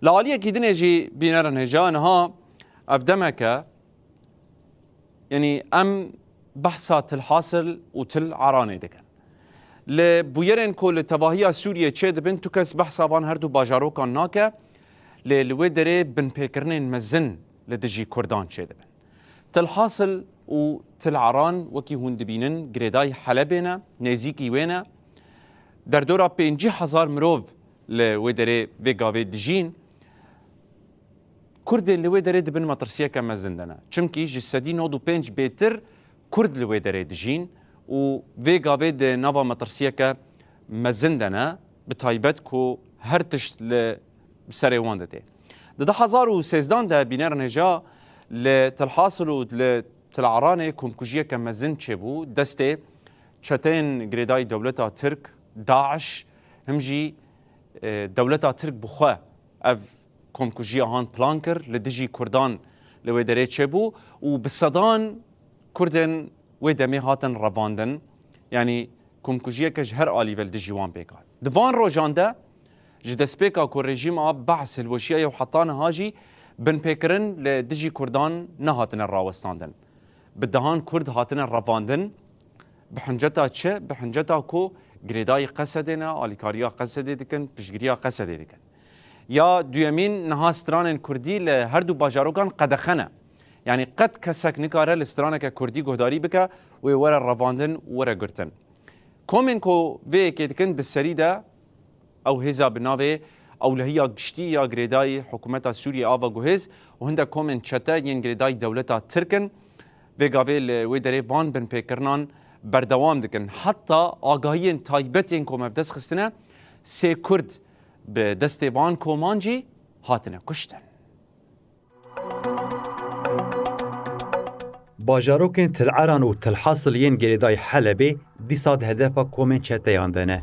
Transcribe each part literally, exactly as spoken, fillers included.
Li aliyekî dinê jî bînerin hêja niha ev demeke, yanî em behsa Til Hasil û Til Eranê dikin. Li bûyerên ku li tevahiya Sûriyê çêdibin, tu kes behsa van her du bajarokan nake, lê li wê derê binpêkirinên mezin li dijî Kurdan çêdibin. Til Hasil û Til Eran, wekî hûn dibînin, girêdayî Helebê ne, nêzîkî wê ne. Derdora pêncî hezar mirov li wê derê vê gavê dijîn. Kurdên li wê derê di bin metirsiyeke mezin de ne. Çimkî ji sedî nod û pênc bêtir Kurd li wê derê dijîn û vê gavê di nava metirsiyeke mezin de ne, bi taybet ku her tişt li serê wan de tê. Di du hezar û sêzdan de bînerin hêja li Til Hasil û li Til Eranê komkujiyeke mezin çêbû, destê çeteyên girêdayî dewleta Tirk, DAIŞ, him jî, e, dewleta Tirk bi xwe ev komkujiya han plan kir, li dijî Kurdan li wê derê çêbû û bi sedan Kurdên wê demê hatin revandin. Yanî komkujiyeke ji her alî ve li dijî wan pêk hat. Di van rojan de ji destpêka ku rejîma Be's hilweşiyaye û heta niha jî binpêkirin li dijî Kurdan nehatine rawestandin. Bi dehan Kurd hatine revandin, bi hinceta çi? Bi hinceta ku girêdayî Qesedê ne, alîkariya Qesedê dikin, piştgiriya Qesedê dikin. Ya duyemîn, niha stranên Kurdî li her du bajarokan qedexe ne. Yanî qet kesek nikare li straneke Kurdî guhdarî bike, wê were revandin û were girtin. Komên ku vê yekê dikin di serî de ew hêza bi navê Ewlehiya Giştî ya Girêdayî Hikûmeta Sûriyê a veguhêz û hindek komên çete yên girêdayî dewleta Tirk in. Vê gavê li wê derê van binpêkirinan berdewam dikin. Heta agahiyên taybet yên ku me bi dest xistine, sê Kurd bi destê van koman jî hatine kuştin. Bajarokên Til Eran û Til Hasil yên girêdayî Helebê dîsa di hedefa komên çeteyan de ne.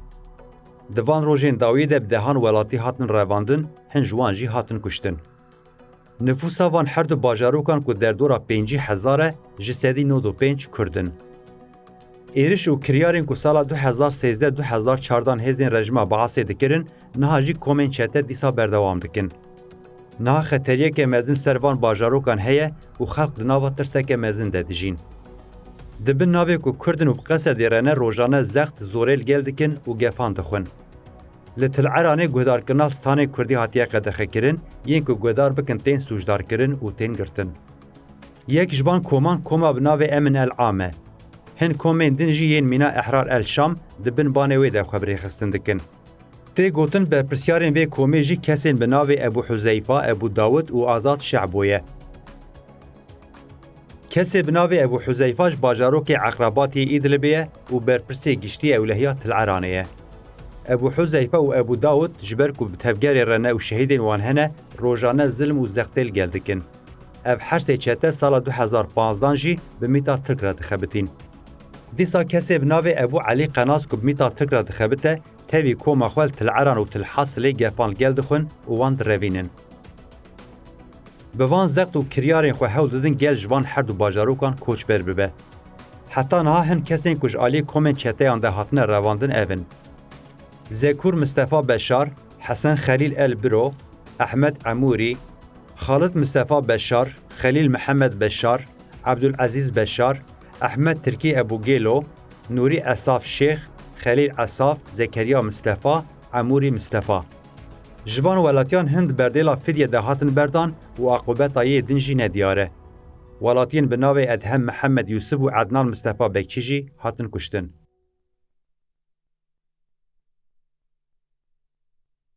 Di van rojên dawiyê de bi dehan welatî hatin revandin, hin ji wan jî hatin kuştin. Nifûsa van her du bajarokan ku derdora pêncî hezar e, ji sedî nod û pênc Kurd in. Êriş û kiryarên ku sala du hezar sêzdeh du hezar çardan hêzên rejîma Baasê dikirin, niha jî komên çete dîsa berdewam dikin. Niha xeteriyeke mezin ser van bajarokan heye û xelk di nava tirseke mezin de dijîn. Di bin navê ku Kurd in û bi Qesedê re ne, rojane zext zorê li gel dikin û gefan dixwin. Li Til Eranê guhdarkirina stranê Kurdî hatiye qedexekirin, yên ku guhdar bikin tên sûcdarkirin û tên girtin. Yek ji van koman koma bi navê Emin El Am e. Hin komên din jî yên mîna Ehrar El Şam di bin banê wê de xwe bi rêxistin dikin. Tê gotin berpirsyarên vê komê jî kesên bi navê Ebû Huzeyfa, Ebû Dawid û Azad Şehbo ye. Kesê bi navê Ebû Huzeyfa ji bajarokê Eqrabatiyê Îdlibê ye û berpirsê giştî ewlehiya Til Eranê ye. Ebû Huzeyfa û Ebû Dawid ji ber ku bi tevgerê re ne û şehîdên wan hene, rojane zilm û zextê li gel dikin. Ev her sê çete sala du hezar panzdan jî bi mîta Tirk re dixebitîn. Dîsa kesê bi navê Ebû Elî Qenas ku bi mîta Tirk re dixebite, tevî koma xwe li Til Eran û Til Hasilê gefan li gel dixwin û wan direvînin. Bi van zext û kiryarên xwe hewl didin gel ji van her du bajarokan koçber bibe. Heta niha hin kesên ku ji aliyê komên çeteyan de hatine revandin ev in: Zekûr Mistefa Beşar, Hesen Xelîl El Biro, Ehmed Emûrî, Xalid Mistefa Beşar, Xelîl Mihemed Beşar, Ebdulezîz Beşar, Ehmed Tirkî Ebû Gêlo, Nûrî Esaf Şêx, Xelîl Esaf, Zekeriya Mistefa, Emûrî Mistefa. Ji van welatiyan hin di berdêla Fidye de hatin berdan û aqûbeta yê din jî nediyar e. Welatiyên bi navê Edhem Mihemed Yûsif û Ednan Mistefa Bekçî jî hatin kuştin.